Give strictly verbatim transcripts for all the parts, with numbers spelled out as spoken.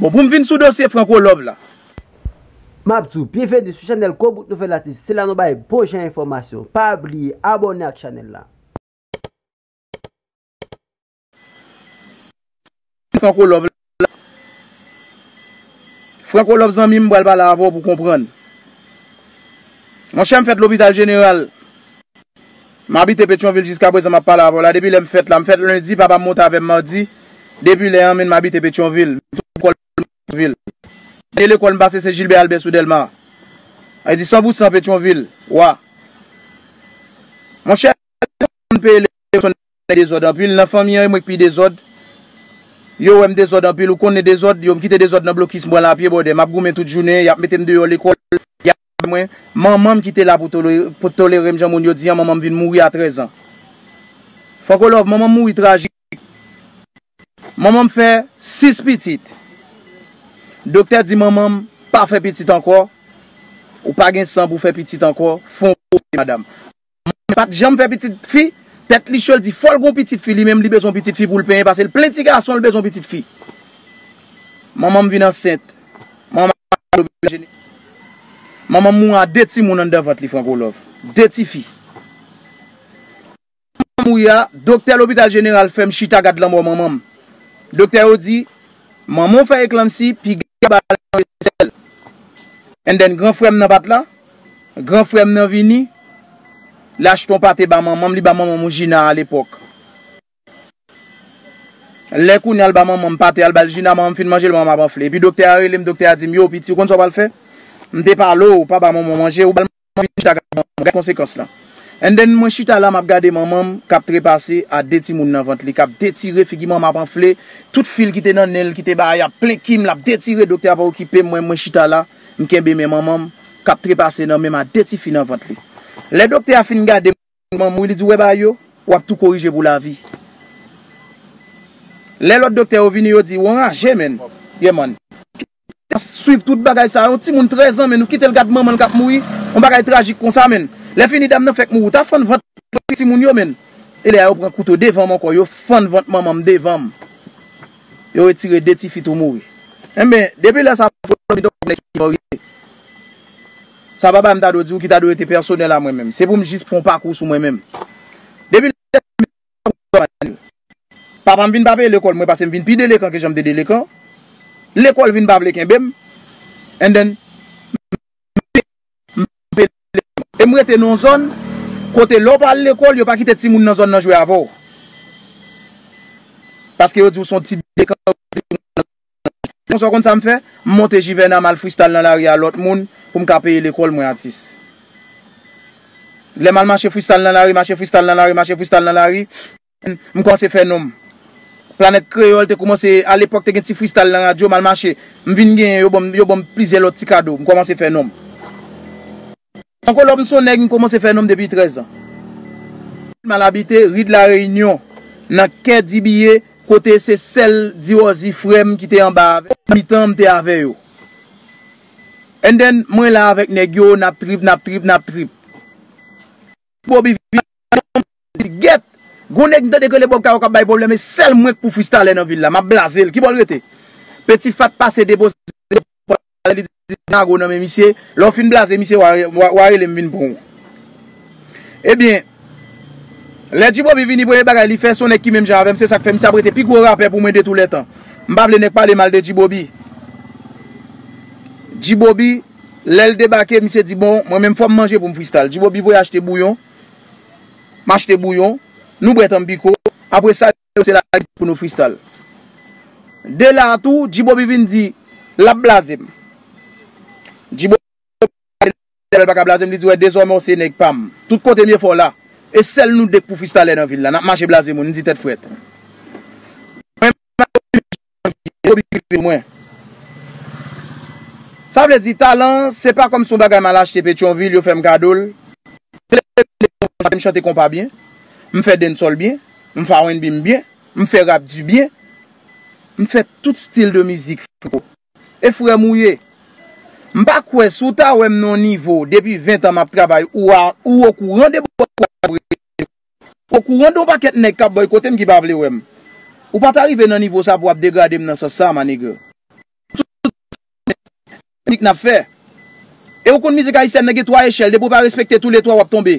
Bon, pou m vin sou dosye Franco Love la. M ap di w byenveni sou chanèl Kobout Nouvèl Atis. Se la nou bay bon jan enfòmasyon. Pa bliye abòne ak chanèl la. Franco Love la. Franco Love, zanmi m, m pral pale avè w pou w konprann. Monchè, m fèt Lopital Jeneral. M abite Petyonvil jiskaprezan, m ap pale avè w la. Depi lè m fèt la, m fèt lendi, papa m monte avè m madi. Depi lè an, menn, m abite Petyonvil. M fini lekòl Petyonvil. Dènye lekòl m pase se Gilbert Albert sou Dèlma. Sa vle di san pou san Petyonvil. Wa. Monchè, m peye leson dezòd anpil. Nan fanmi an, e mwen k pi dezòd. Yo wè m dezòd anpil. Ou konnen dezòd, yo m kite dezòd nan blokis mwen la, pye bòdè. M ap goumen tout jounen, y ap mete m deyò lekòl. Y ap mwen, manman m ki te la pou tolere, pou tolere m jan moun yo di an, manman m vin mouri a trèz an. Franco Love, manman m mouri trajik. Manman m fè sis pitit. Doktè di manman m pa fè pitit ankò. Ou pa gen san pou fè pitit ankò. Fon pwosè, madanm. Manman m pa t janm fè pitit fi. Tèt li cho, l di fò l gon pitit fi, li menm li bezwen pitit fi pou l penyen, paske l plen ti gason, l bezwen pitit fi. Manman m vin ansent. Manman m, manman m mouri a de timoun anndan vant li, Franco Love. De tifi. Manman m mouri a, doktè Lopital Jeneral fè m chita gad lanmò manman m. Doktè yo di, manman w fè eklanpsi, piga ba l nan vesèl. And then, gran frè m nan pa t la. Gran frè m nan vini, li achte yon pate ba manman m, li ba manman m yon Jina alepòk. Lè kounye a l ba manman m pate a, l ba l Jina, manman m fin manje l, manman m ap anfle. Epi doktè a rele m, doktè a di m, yo, piti, ou konn sa w pral fè? M te pale w, pa ba manman w manje, ou ba l manman vin chita gad manman, gad konsekans lan. And then, mwen chita la, m ap gade manman m k ap trepase a de timoun nan vant li, k ap detire, figi manman ap anfle, tout fil ki te nan nen l, ki te bay ap plen ki m, l ap detire, doktè a pa okipe m, mwen, mwen chita la, m kenbe men manman m, k ap trepase nan men m a de tifi nan vant li. Lè doktè a fin gade manman m, wi, li di, wè bagay yo, w ap tou korije pou lavi. Lè lòt doktè yo vini, yo di, ou anraje, menn. Yeah, man. Swiv tout bagay sa, yon timoun trèz an, menn, ou kite l gad manman l k ap mouri, yon bagay trajik konsa, menn. Lè fini dam nan fèk mouri, ou ta fann vant timoun yo, menn. E lè a yo pran kouto devan m ankò, yo fann vant manman m devan m. Yo retire de tifi tou mouri. Enben, depi lè sa, pwoblèm yo nèg ki marye. Sa pa bagay m ta dwe di w ki ta dwe rete pèsonèl a mwen menm. Se pou m jis fè yon pakou sou mwen menm. Depi lè papa m vin pa peye lekòl mwen, paske m vin pi delekan ke jan m te delekan. Lekòl vin pa vle kenbe m. And then, e m rete nan yon zòn kote lè w pa al lekòl, yo pa kite timoun nan zòn nan jwe avè w. Paske yo di w se yon ti delekan. Konsa w konn sa m fè? M monte Jivèna, m al freestyle nan lari a lòt moun pou m ka peye lekòl mwen atis. Lè m al mache freestyle nan lari, mache freestyle nan lari, mache freestyle nan lari, m kòmanse fè non m. Planèt Kreyòl te kòmanse, alepòk te gen ti freestyle nan radyo, m al mache, m vin genyen, yo ban m, yo ban m plizyè lòt ti kado, m kòmanse fè non m. Franco Love, m se yon nèg, m kòmanse fè non m depi trèz an. M al abite Ri de la Reyinyon, nan kè Dibiye, kote se sèl Diwòzi frè m ki te anba avè m, mitan m te avè yo. And then, mwen la avèk nèg yo, n ap trip, n ap trip, n ap trip. Bobby vin di, gèt, gon nèg m tande k rele Bob Kayo k ap bay pwoblèm, e sèl mwen k pou freestyle nan vil la, m ap blaze l. Ki bò l rete? Petit Fat pase depoze li di nago nan men misye. Lè w fin blaze misye, w a, w a, w a rele m vin pran w. Ebyen, lè G-Bobby vini, premye bagay li fè, se yon nèg ki menm jan avè m, se sa k fè misye ap rete pi gwo rapè pou mwen de tou lè tan. M pa vle nèg pale mal de G-Bobby. G-Bobby, lè l debake, misye di, bon, mwen menm fò m manje pou m freestyle. G-Bobby voye achte bouyon. M achte bouyon. Nou bwè tanbiko. Apre sa, se la pou nou freestyle. De la tou, G-Bobby vin di, l ap blaze m. G-Bobby, lè l pa ka blaze m, li di, wè, dezòmè w se nèg pa m. Tout kote m ye fò w la. E sèl nou de k pou freestyle nan vil la. N ap mache blaze moun, m di tèt frèt. Mwen, mwen. Sa vle di, talan, se pa kòmsi yon bagay m al achte Petyonvil, yo fè m kado l. Se m chante konpa byen, m fè dancehall byen, m fè R and B m byen, m fè rap di byen, m fè tout stil de mizik, frè. E frè m ou ye. M pa kwè si w ta wè m nan yon nivo depi ven tan m ap travay, ou a, ou okouran de bò, ou okouran de yon pakèt nèg k ap bòykote m ki pa vle wè m. Ou pa ta rive nan nivo sa pou w ap degrade m nan sans sa, my nigga. mizik n ap fè. E ou konn mizik ayisyèn nan gen twa echèl, depi w pa respekte toulètwa w ap tonbe.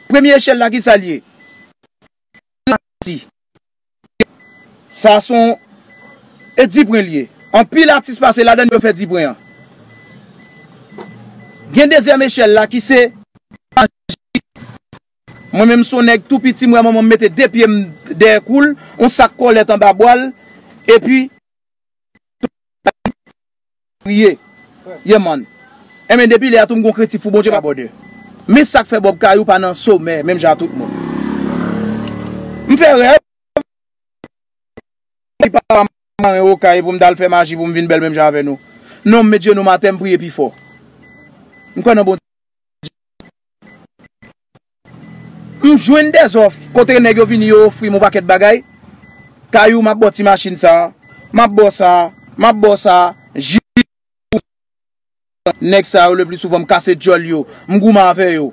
Premye echèl la ki sa l ye? Sa se yon e dipren l ye. Anpil atis pase ladan yo fè dipren an. Gen dezyèm echèl la ki se maji. Mwen menm se yon nèg tou piti, m wè manman m mete de pye m dèyè kou l, yon sak kòlèt anba bwa l, epi priye. Yeah man. Enben depi lè a tou m gon krentif pou Bondye pa bòdè. Men sa k fè Bòb Kayou pa nan somè menm jan a tout moun. M fè rèv. Li pa maren okay pou m t al fè maji pou m vin bèl menm jan avè nou. Non, m met jenou m atè, m priye pi fò. M kwè nan Bondye. M jwenn dèzòf kote nèg yo vini yo ofri m yon pakèt bagay. Kayou, m ap ba w ti machin sa, m ap ba w sa, m ap ba w sa, jis nèg sa yo le pli souvan m kase djòl yo, m goumen avè yo.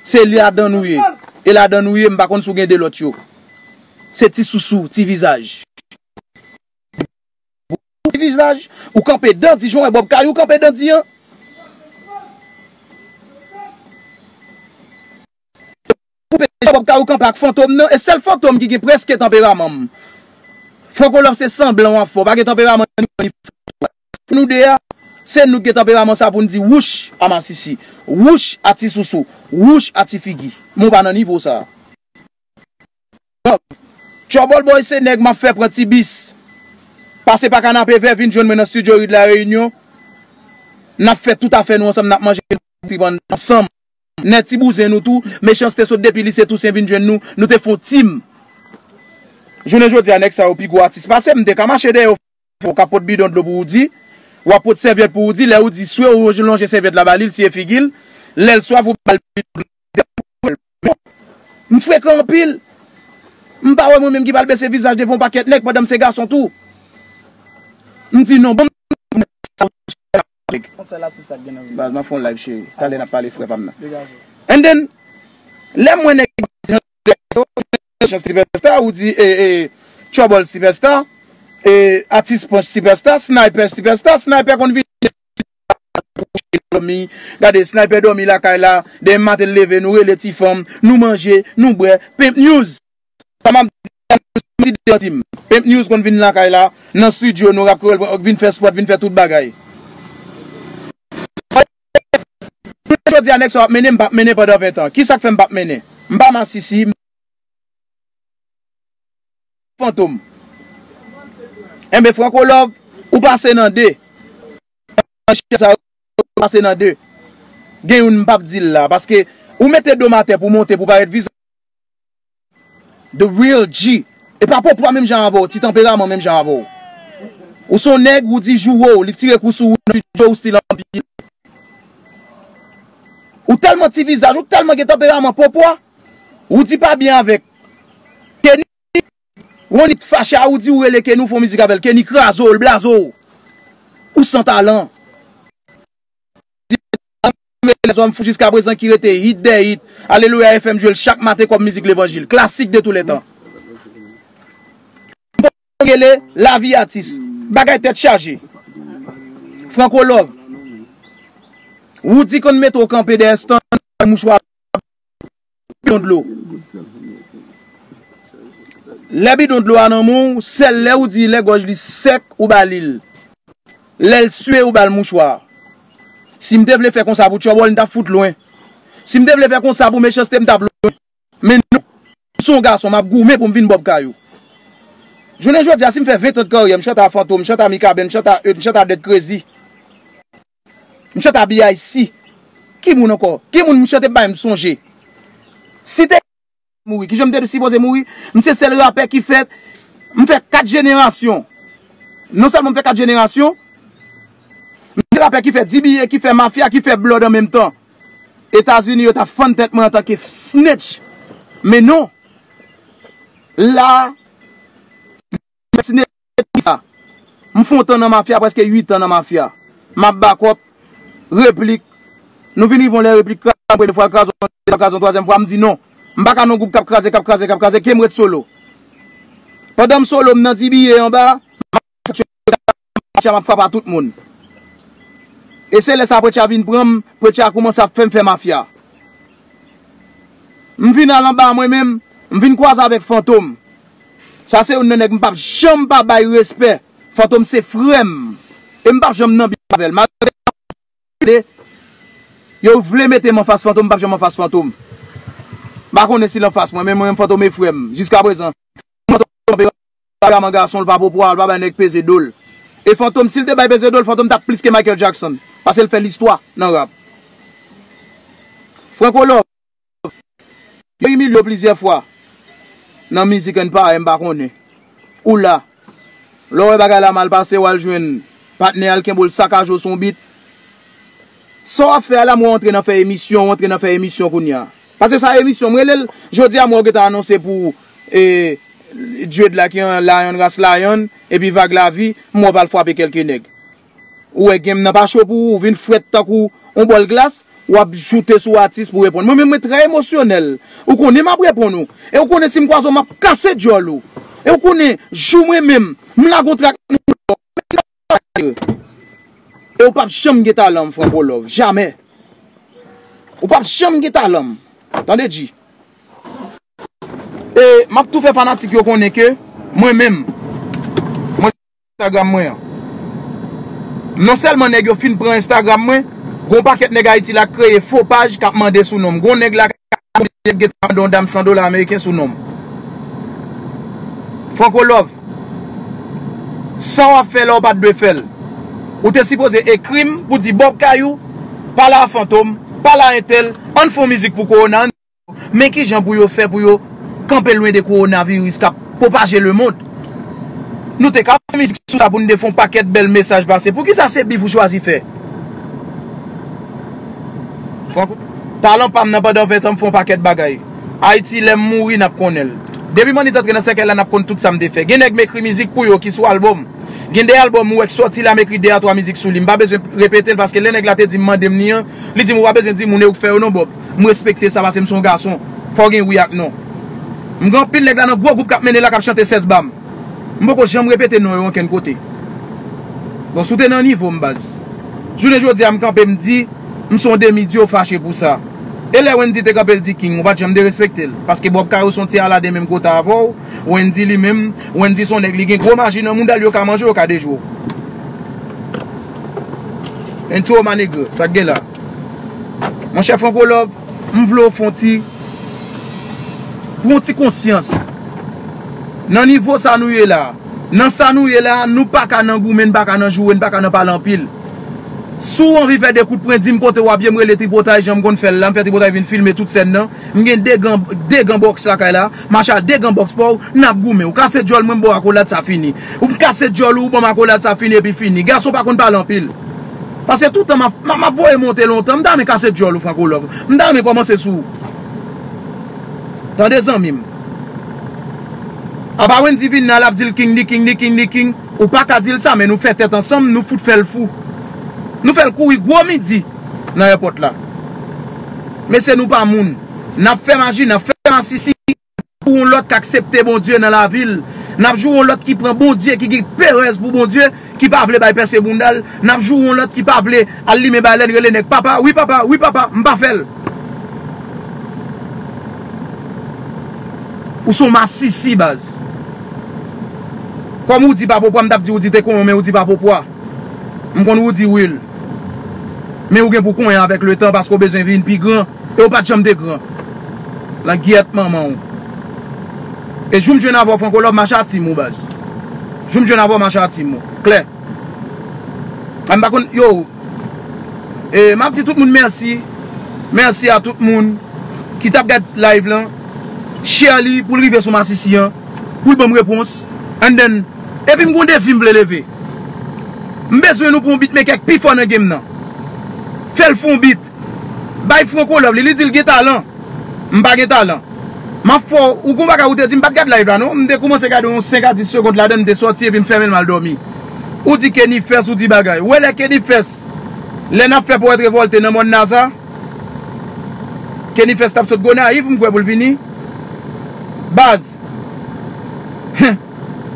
Se ladan nou ye. E ladan nou ye, m pa konn si w gen de lòt yo. Se ti sousou, ti vizaj. Ti vizaj, ou kanpe dandi, jan w wè Bòb Kayou kanpe dandi an. Koupe Bòb Kayou kanpe ak Fantom nan, e sèl Fantom ki gen prèske tanperaman m. Franco Love se sanblan w ap fè, w pa gen tanperaman ni fò. Nou de a, se nou ki gen tanperaman sa pou n di wouch a masisi, wouch a ti sousou, wouch a ti figi. Men w pa nan nivo sa. Bon, Trouble Boy se nèg m ap fè pran ti bis. Pase pa Kanapevè, vin jwenn mwen nan Studio Reed La Réunion. N ap fè tout afè nou ansanm, n ap manje trip ansanm. Nèg ti bouzen nou tou, Mechanste sot depi Lise Tousen vin jwenn nou, nou te fè yon team. Jounen jodi a, nèg sa yo pi gwo atis pase m, m te ka mache dèyè yo, w ka pot bidon dlo pou Roody, w ap pot sèvyèt pou Roody, lè Roody swe, ou lonje sèvyèt la ba li, l siye figi l, lè l swaf, ou ba l bidon dlo. M frekan anpil. M pa wè mwen menm ki pral bese vizaj devan yon pakèt nèg pandan m se gason tou. M di non, ban m Yon sèl atis sa k gen nan vil la. Baz, m ap fè yon live, cheri. Talè n ap pale, frè pa m nan. Degaje. And then, lè m wè nèg Chans Sipèsta, ou di, e, e, Trouble Sipèsta, e, Atis Panch Sipèsta, Sniper Sipèsta, Sniper konn vini dòmi, gade, Sniper dòmi lakay la, demen maten l leve, nou rele ti fanm, nou manje, nou bwè, Pimp News. Sa m ap di a, nou santi dedan di m. Pimp News konn vin lakay la, nan studio nou, Rap Kreyòl vin fè spòt, vin fè tout bagay. Jodi a, nèg sa w ap mennen, m p ap mennen pandan ven tan. Kisa k fè m p ap mennen? M pa masisi, m Fantom. Enben, Franco Love, ou pase nan de. Sa yo pase nan de. Gen youn m p ap di l la, paske ou mete do m atè pou monte, pou parèt vizaj. The real G. E pa Popwa menm jan avè w, ti tanperaman menm jan avè w. Ou se yon nèg, ou di jou wo, li tire kou sou ou nan studio, ou stil anpil. Ou tèlman ti vizaj, ou tèlman gen tanperaman Popwa, ou di pa byen avèk Kenny, Ronnie t fache a, ou di ou rele Kenny, ou fè yon mizik avè l, Kenny kraze w, l blaze w. Ou san talan. Lèzòm fou jiskaprezan ki rete hit dè hit. Alelouya F M jwe l chak maten kòm mizik levanjil. Klasik de tou lè tan. M poko rele Lavi Atis. Bagay tèt chaje. Franco Love. Roody konn mete w kanpe dèyè stand mouchwa bidon dlo. Lè bidon dlo a nan men w, sèl lè ou di lè gòj li sèk, ou ba li l. Lè l swe, ou ba l mouchwa. Si m te vle fè konsa pou Trouble, m t ap fout lwen. Si m te vle fè konsa pou Mechanste, m t ap lwen. Men non, m se yon gason, m ap goumen pou m vin Bòb Kayou. Jounen jodi a, si m fè ven tan de karyè, m chante a Fantom, m chante a Mikaben, m chante a Eud, m chante a Dead Crazy. M chante a B I C. Ki moun ankò? Ki moun m chante bay m sonje? Si te mouri, kijan m te sipoze mouri? M se sèl rapè ki fè, m fè kat jenerasyon. Non sèlman m fè kat jenerasyon, m se rapè ki fè D B A, ki fè mafya, ki fè blood an menm tan. Etazini, yo t ap fann tèt mwen antanke snitch. Men non. La, Sa. M fè yon tan nan mafya, prèske uit an nan mafya. M ap bakòp, replik. Nou vin rive yon lè replik kraze, premye fwa l kraze, dezyèm fwa l kraze, yon twazyèm fwa, m di non. M pa ka nan gwoup k ap kraze, k ap kraze, k ap kraze, ke m ret solo. Pandan m solo, m nan D B A anba, m ap frape a tout moun. E se lè sa Preacher vin pran m, Preacher kòmanse ap fè m fè mafya. M vin al anba mwen menm, m vin kwaze avèk Fantom. Sa se youn nan nèg m p ap janm pa bay respè. Fantom se frè m. E m p ap janm nan bif avè l. Malgre yo vle mete m anfas Fantom, m p ap janm anfas Fantom. M pa konnen si l anfas mwen, men mwen menm Fantom e frè m. Jiska prezan, Fantom kanpe anba gason, l pa pran pwa, l pa bay nèg peze do l. E Fantom, si l te bay peze do l, Fantom t ap plis ke Michael Jackson. Paske l fè listwa nan rap. Franco Love. Yo imilye w plizyè fwa. Nan mizik Empire, m pa konnen. Ou la. Lè w wè bagay la mal pase, w al jwenn patnè a l kenbe w, l sakaje w sou yon bit. Sa w ap fè a la, m wè w antre nan fè emisyon, w antre nan fè emisyon kounye a. Paske sa emisyon, m rele l, jodi a m wè w gentan anonse pou, e, Dread la ki an Lion, ras Lion, epi Vag Lavi, m wè w pral frape kèlke nèg. Ou wè game nan pa cho pou ou, ou vin frèt tankou yon bòl glas, w ap joute sou atis pou reponn. Mwen menm, mwen trè emosyonèl. Ou konnen m ap reponn ou. E ou konnen si m kwaze w, m ap kase djòl ou. E ou konnen jou mwen menm, m lage yon trak nan. E ou p ap janm gen talan m, Franco Love. Jamè. Ou p ap janm gen talan m. Tande, G. E m ap tou fè fanatik yo konnen ke mwen menm, mwen Instagram mwen an. Non sèlman nèg yo fin pran Instagram mwen, gon pakèt nèg Ayiti la k kreye fo paj k ap mande sou non m. Gon nèg la k ap mande yon dam san dola ameriken sou non m. Franco Love, sa w ap fè la w pa t dwe fè l. Ou te sipoze ekri m pou di Bob Kayou, pale a Fantom, pale a entèl, ann fè yon mizik pou Kowona, ann Men kijan pou yo fè pou yo kanpe lwen de kowonaviris k ap pwopaje lemonn. Nou te ka fè mizik sou sa pou n te fè yon pakèt bèl mesaj pase. Poukisa se bif ou chwazi fè? Franco, talan pa m nan pandan ven tan m fè yon pakèt bagay. Ayiti, lè m mouri, n ap konnen l. Depi m annik antre nan sèkèy la, n ap konn tout sa m te fè. Gen nèg m ekri mizik pou yo ki sou albòm. Gen de albòm ou wè k sòti la, m ekri de a twa mizik sou li. M pa bezwen repete l paske lè nèg la te di m mande m li an, li di m ou pa bezwen di moun e ou k fè yo non, Bob. M respekte sa paske m se yon gason. Fò w gen wi ak non. M gen anpil nèg la nan gwo gwoup k ap mennen la k ap chante sèz ba m. M poko janm repete non yo ankenn kote. Bon, si w te nan nivo m, baz. Jounen jodi a, m kanpe, m di, m se yon demi dye, w fache pou sa. E lè Wendy te kanpe, l di King, ou pa t janm derespekte l. Paske Bob Kayou se yon ti Aladen menm kote avè w. Wendy li menm, Wendy se yon nèg, li gen gwo maji nan mouda l, yo ka manje w, yo ka dejwe w. Entwo manegre, sa k gen la. Monchè Franco Love, m vle w fè yon ti, pran yon ti konsyans. Nan nivo sa nou ye la, nan sa nou ye la, nou pa ka nan goumen, n pa ka nan joure, n pa ka nan pale anpil. Si w anvi fè de kout pwen, di m kote w ap ye, m rele Tripotay, jan m konn fè l la, m fè Tripotay vin filme tout sèn nan. M gen de gan, de gan bòks lakay la, mache a de gan bòks pa w, n ap goumen. Ou kase djòl mwen, m ba w akolad, sa fini. Ou m kase djòl ou, ou ban m akolad, sa fini epi fini. Gason pa konn pale anpil. Paske toutan m ap, m ap, m ap voye monte lontan, m ta renmen kase djòl ou, Franco Love. M ta renmen kòmanse sou ou. Tande zanmi m. Apa Wendy vin nan, l ap di l King, li King, li King, li King. Ou pa ka di l sa, men nou fè tèt ansanm, nou fout fè l fou. Nou fè l kouri gwo midi nan èpòt la. Mesye, nou pa moun. N ap fè maji, n ap fè masisi. Pou yon lòt k aksepte Bondye nan lavi l. N ap joure yon lòt ki pran Bondye, ki gen perèz pou Bondye, ki pa vle bay pèse bounda l. N ap joure yon lòt ki pa vle al limen balèn, rele nèg papa, wi papa, wi papa, m pa fè l. Ou se yon masisi, baz. Kòm ou di pa popwa, m t ap di ou di te konyen, men ou di pa popwa. M konn ou di wi l. Men ou gen pou konyen avèk letan paske ou bezwen vin pi gran. E ou pa t janm te gran. Langyèt manman w. E jou m jwenn avè w Franco Love, mache a tim ou, baz. Jou m jwenn avè w, mache a tim ou. Klè. A m pa konn, yo. E m ap di tout moun mèsi. Mèsi a tout moun ki t ap gad live lan. Share li pou l rive sou masisi an. Pou l ban m repons. And then, epi m gon defi m vle leve. M bezwen nou pou yon beatmaker k pi fò nan game nan. Fè l fè yon beat. Bay Franco Love li, li di l gen talan. M pa gen talan. M ap fè w, ou gon bagay ou te di, m pa t gad live la non. M te koumanse gade yon senk a dis segond ladan l, m te sòti epi m fèmen l, m al dòmi. Ou di Kenny Fès, ou di bagay. Ou wè lè Kenny Fès, lè n ap fè Powèt Revòlte nan Mòn Naza, Kenny Fès t ap sot Gonayiv, m kwè pou l vini. Baz.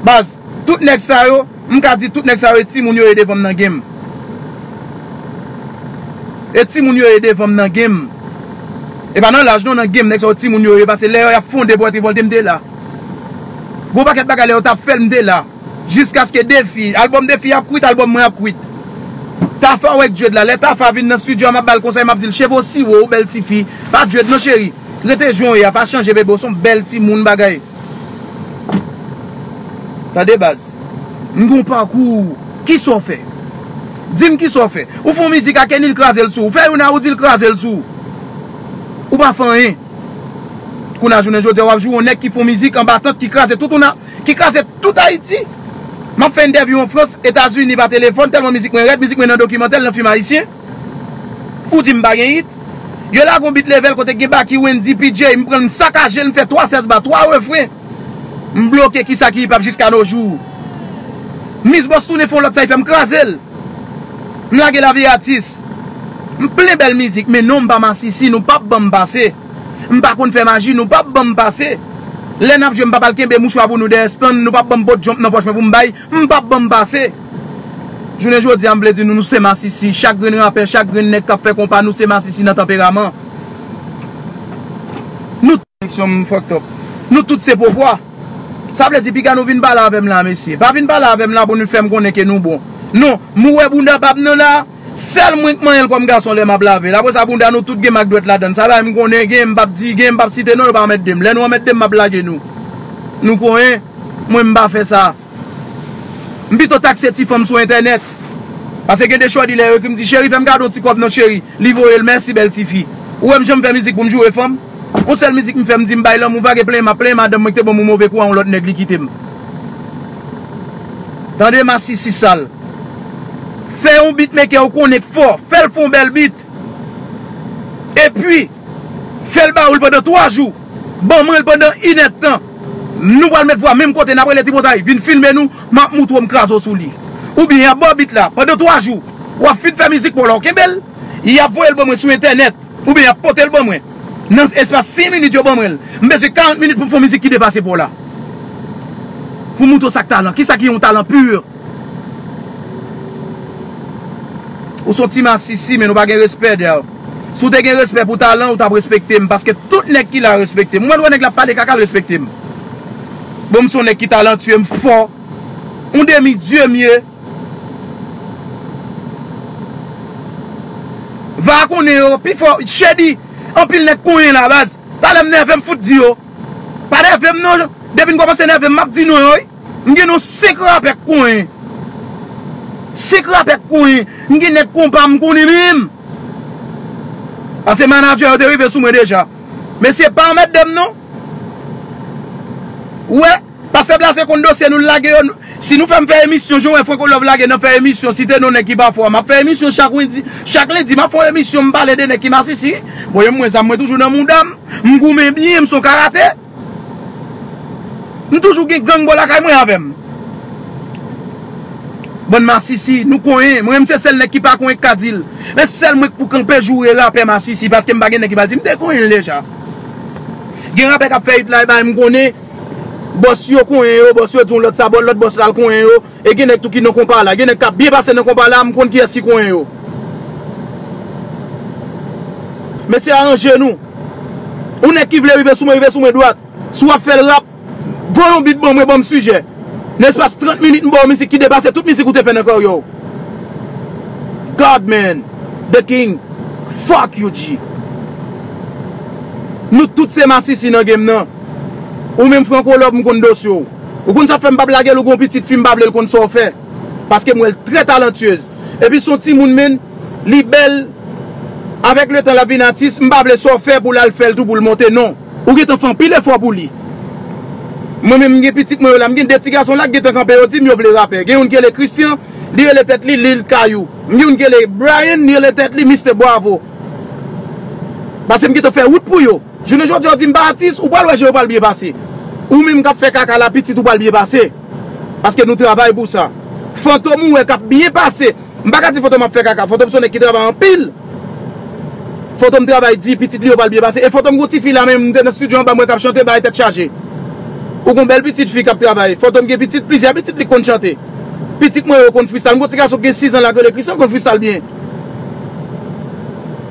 Baz. Tout nèg sa yo, m ka di tout nèg sa yo e timoun yo ye devan m nan game. E timoun yo ye devan m nan game. E pa nan laj non, nan game, nèg sa yo timoun yo ye, paske lè yo y ap fonde pou yo te vòlte, m te la. Gon pakèt bagay lè yo t ap fè l, m te la. Jiskaske Defi, albòm Defi ap kwit, albòm mwen ap kwit. Tafa wè k Djed la, lè Tafa vin nan studio a, m ap ba l konsèy, m ap di l, "Cheve w siwo, ou bèl tifi. Pa Djed non cheri. Rete jan w ye a, pa chanje bebe, w se yon bèl timoun bagay." Tande baz. M gon pakou. Kisa w fè? Di m kisa w fè. Ou fè yon mizik a Kenny l kraze l sou ou. Fè youn a ou di l kraze l sou ou. Ou pa fè anyen. Kounye a jounen jodi a w ap joure yon nèg ki fè yon mizik anba tant ki kraze tout ou nan, ki kraze tout Ayiti. M ap fè entèvyou an Frans, Etazini pa telefòn, tèlman mizik mwen rèd, mizik mwen nan dokimantè, l nan fim ayisyen. Ou di m pa gen hit? Yo lage yon beat level kote gen Baky, Wendy, P J, m pran l, m sakaje l, m fè twa sèz ba, twa refren. M bloke kisa ki hip hop jiska no jou. Miss Boss tounen fè yon lòt sa, li fè m kraze l. M lage lavi atis. M plen bèl mizik, men non, m pa masisi, nou p ap ban m pase. M pa konn fè maji, nou p ap ban m pase. Lè n ap jwe, m p ap al kenbe mouchwa pou nou dèyè stand, nou p ap ban m pot jump nan pòch mwen pou m bay, m p ap ban m pase. Jounen jodi a, m vle di nou, nou se masisi. Chak grenn rapè, chak grenn nèg k ap fè konpa, nou se masisi nan tanperaman. Nou Koneksyon m fucked up. Nou tout se popwa. Sa vle di, piga nou vin pale avè m la, mesye. Pa vin pale avè m la pou nou fè m konnen ke nou bon. Non, m wè bounda pa m nan la, sèl mwen k manyen l kòm gason lè m ap lave l. Apre sa, bounda nou tout gen mak dwèt ladan l. Sa bay m konnen, gen m p ap di, gen m p ap site non, yo pa anmède m. Lè nou anmède m, m ap lage nou. Nou konyen, mwen m pa fè sa. M pito takse ti fanm sou entènèt. Paske gen de shorty lè yo ekri m di, "Cheri, fè m kado yon ti kòb non, cheri." Li voye l, "Mèsi, bèl tifi." Ou wè m janm fè mizik pou m joure fanm? Yon sèl mizik m fè, m di m bay lanmou vage, plenyen m ap plenyen madanm mwen ki te ban m yon move kou a yon lòt nèg, li kite m. Tande masisi sal. Fè yon beatmaker ou konnen k fò, fè l fè yon bèl beat. Epi, fè l ba ou l pandan twa jou. Ban mwen l pandan inèdtan. Nou pral met vwa menm kote, n ap rele Tripotay, vin filme nou, m ap moutre w m kraze w sou li. Oubyen y ap ba w beat la, pandan twa jou, w ap fin fè mizik pa w la, w kenbe l, y ap voye l ban mwen sou entènèt, oubyen y ap pote l ban mwen. Nan espas senk minit yo ban mwen l. M bezwen karant minit pou m fè yon mizik ki depase pa w la. Pou m moutre w sa k talan, kisa ki yon talan pur. Ou se yon ti masisi, men ou pa gen respè, dèw. Si w te gen respè pou talan, ou t ap respekte m, paske tout nèg ki la respekte m. Ou wè lè nèg la ap pale kaka, l respekte m. Bon, m se yon nèg ki talantye, m fò. Yon demi dye m ye. Va konnen yo, pi fò, Chedi, anpil nèg konyen la, baz. Talè m nève, m fout di yo. Pa nève m non, depi n kòmanse nève m, m ap di non yo, wi. M gen non senk rapè k konyen. Senk rapè k konyen. M gen nèg konpa m konnen menm. Paske manadjè yo te rive sou mwen deja. Mesye, pa anmède m non. Ou wè, Pastè Blaze konn dosye nou, l lage yo. Si nou fè m fè emisyon, jan w wè Franco Love lage nan fè emisyon, site non nèg ki pa fò a. M ap fè emisyon chak lendi, chak lendi, m ap fè yon emisyon, m pale de nèg ki masisi. Bon, yo mwen zam mwen toujou nan mouda m. M goumen byen, m se yon karate. M toujou gen gang bò lakay mwen avè m. Bann masisi, nou konyen. Mwen menm se sèl nèg ki pa konyen k ka di l. Men sèl mwen k pou kanpe joure rapè masisi, paske m pa gen nèg ki pral di m te konyen l deja. Gen rapè k ap fè hit la, e bay m konnen. Bòs yo konyen yo, bòs yo di yon lòt sa, bò lòt bòs la l konyen yo. E gen nèg tou ki nan konpa la. Gen nèg k ap byen pase nan konpa la, m konn kiyès ki konyen yo. Mesye, aranje nou. Yon nèg ki vle rive sou mwen, rive sou mwen dwat. Si w ap fè l rap, voye yon beat ban mwen, ban m sijè. Nan espas trant minit, m ba w mizik ki depase tout mizik ou te fè nan karyè w. God, man. The King. Fuck you, G. Nou tout se masisi nan game nan. Ou menm Franco Love, m konn dosye w. Ou konn sa k fè m p ap lage l, ou gon pitit fi, m pa vle l konn sa w fè. Paske m wè l trè talantyez. Epi se yon timoun, menn, li bèl. Avèk letan l ap vin atis, m pa vle sa w fè pou l al fè l tou pou l monte, non. Ou gentan fè anpil efò pou li. Mwen menm, m gen pitit mwen yo la, m gen de ti gason la k gentan kanpe, yo di m yo vle rapè. Gen youn ki rele Christian, li rele tèt li Lil Kayou. M gen youn ki rele Brian, li rele tèt li Mister Bravo. Paske m gentan fè wout pou yo. Jounen jodi a, w di m pa atis, ou pral wè jan yo pral byen pase. Ou menm k ap fè kaka la, pitit ou pral byen pase. Paske nou travay pou sa. Fantom ou wè k ap byen pase. M pa ka di Fantom ap fè kaka. Fantom se yon nèg ki travay anpil. Fantom travay di, pitit li yo pral byen pase. E Fantom gon ti fi la menm, m te nan estidyo anba, m wè k ap chante, bay tèt chaje. Ou gon bèl pitit fi k ap travay. Fantom gen pitit, plizyè pitit li konn chante. Pitit mwen yo konn freestyle. M gon ti gason ki gen sis an la k rele Christian, konn freestyle byen.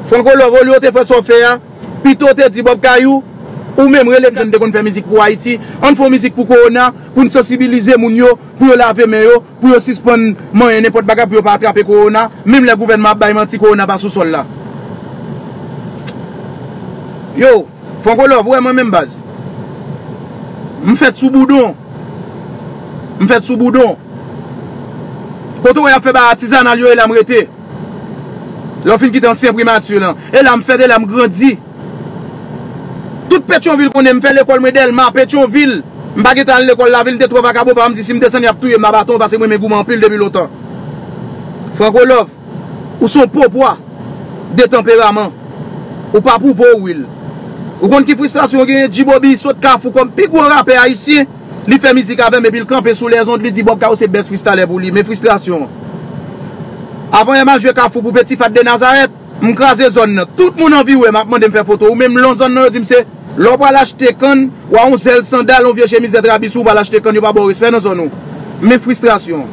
Franco Love, olye w te fè sa w fè a, pito w te di Bob Kayou, ou menm rele m jan n te konn fè mizik pou Ayiti, ann fè yon mizik pou kowona, pou n sansibilize moun yo, pou yo lave men yo, pou yo sispann manyen nenpòt bagay, pou yo pa atrape kowona, menm lè gouvènman ap bay manti, kowona pa sou sòl la. Yo, Franco Love, ou wè mwen menm baz. M fèt sou Boudon. M fèt sou Boudon. Kote w wè y ap fè bagay atizanal yo, e la m rete. Lè w fin kite ansyen primati lan. E la m fèt, e la m grandi. Tout Petyonvil konnen m fè lekòl mwen Dèlma, Petyonvil. M pa gentan al lekòl lavil, m te twò vakabon, papa m di si m desann y ap touye m a baton, paske mwen renmen goumen anpil depi lontan. Franco Love, ou se yon popwa de tanperaman. Ou pa pwouve w real. Ou konn ki fristrasyon w genyen? G-Bobby sot Kafou kòm pi gwo rapè ayisyen. Li fè mizik avè m epi l kanpe sou lèzond, li di Bob Kayou se best freestyler pou li. Men fristrasyon an. Avan yè m al jwe Kafou pou Petit Fat de Nazareth, m kraze zòn nan. Tout moun anvi wè m, ap mande m fè foto. Ou menm lon zòn nan, yo di m se lè w pral achte kann, w a yon zèl sandal, yon vye chemiz dèt rabi sou, w pral achte kann, yo pa ba w respè nan zòn ou. Men fristrasyon.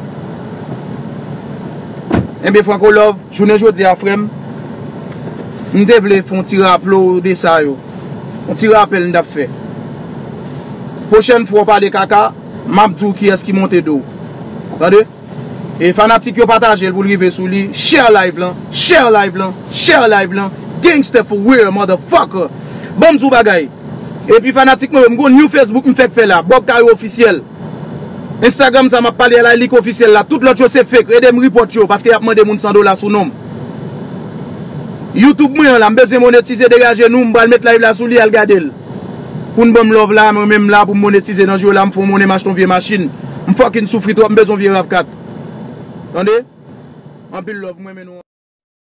Enben, Franco Love, jounen jodi a, frè m, m te vle fè yon ti raple w de sa yo. Yon ti rapèl m t ap fè. Pwochèn fwa w pale kaka, m ap di w kiyès ki monte do w. Tande? E fanatik yo pataje l pou l rive sou li. Share live lan, share live lan, share live lan. Gangster for real, motherfucker. Ban m di w bagay. Epi fanatik mwen yo, m gon new Facebook m fèk fè la. Bob Kayou Ofisyèl. Instagram sa m ap pale a la, lik ofisyèl la. Tout lòt yo se fake. Ede m report yo, paske y ap mande moun san dola sou non m. YouTube mwen an la, m bezwen monetize, degaje nou, m pral met live la sou li, al gade l. Pou n ban m love la, mwen menm la, pou m monetize nan jou la, m fè yon monnen, m achte yon vye machin. M fucking soufri twòp, m bezwen yon vye rav kat. Tande? Anpil love, mwen men nou.